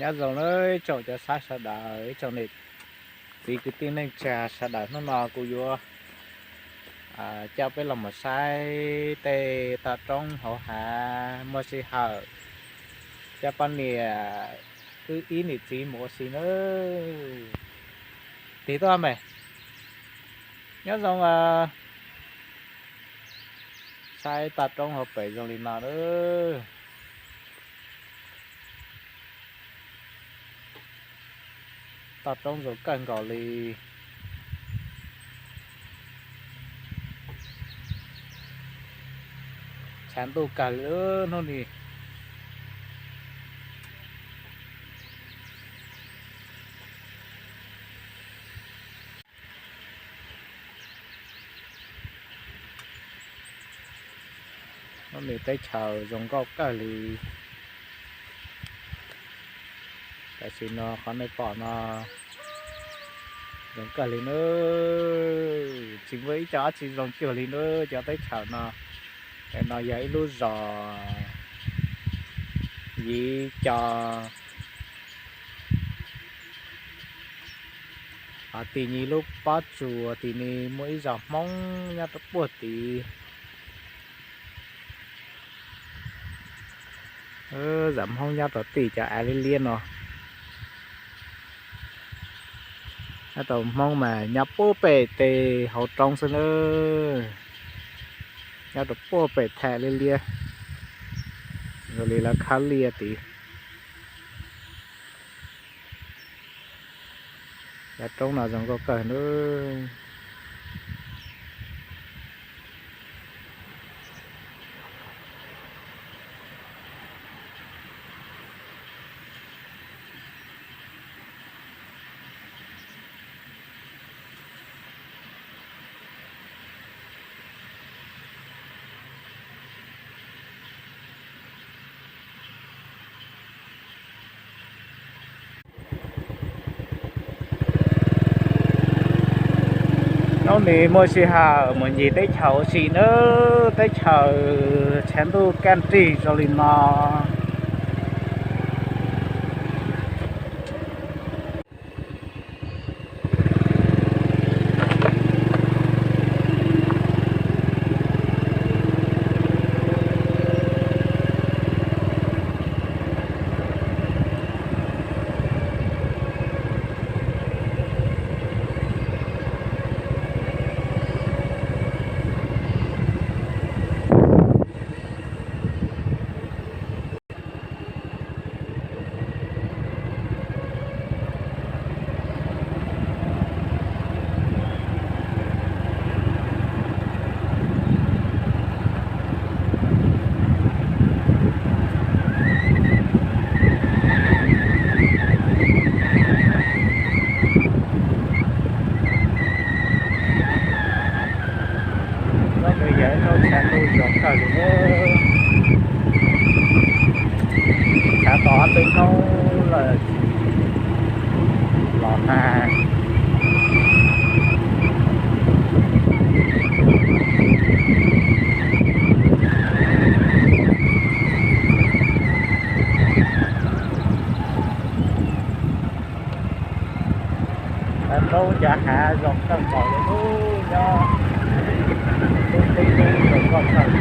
Nyob zoo na ib tsoom cov saib sawv daws, ib tsoom niam txiv kwv tij neej tsa sawv daws, hnub no kuv yuav coj peb los mus saib tej toj roob hauv hav muaj sij hawm coj poj niam wb ib niam txiv mus ua si nawb. Tig tuaj me, nyob zoo, saib toj roob hauv pes zoo li no nawb. Toj roob zoo kawg nkaus li. Tshav ntuj kawg li hnub ni. Hnub ni teb chaws zoo nkauj kawg li. Tam sim no qhov nej pom no zoo kawg li nawb. Tsis muaj ib co dab tsi zoo cuag li nawb, cov teb chaws no. Tam no yog ib lub zos Yiv Co. Ho tim ni lub pob tsuas tim ni muaj ib zos Hmoob nyob rau puag tid. Zos Hmoob nyob rau tim cov av liab liab no. Nyob rau Hmoob mas nyob puag pem tes hauv roob xwb nawb. Nyob rau puag pem thaj liab liab, zoo li lawv khab liaj tid. Cov roob no zoo nkauj kawg nawb. Hnub ni muaj sij hawm mus ncig teb chaws ua si nawb, teb chaws tshav ntuj kaj nrig zoo li no. Lub no yog ib lub tshav ntuj zoo kawg li. Tshav to ob peb hnub lawm los nag. Toj roob cov hav zoo kawg nkaus li, nyob lub teb lub zoo nkauj kawg li.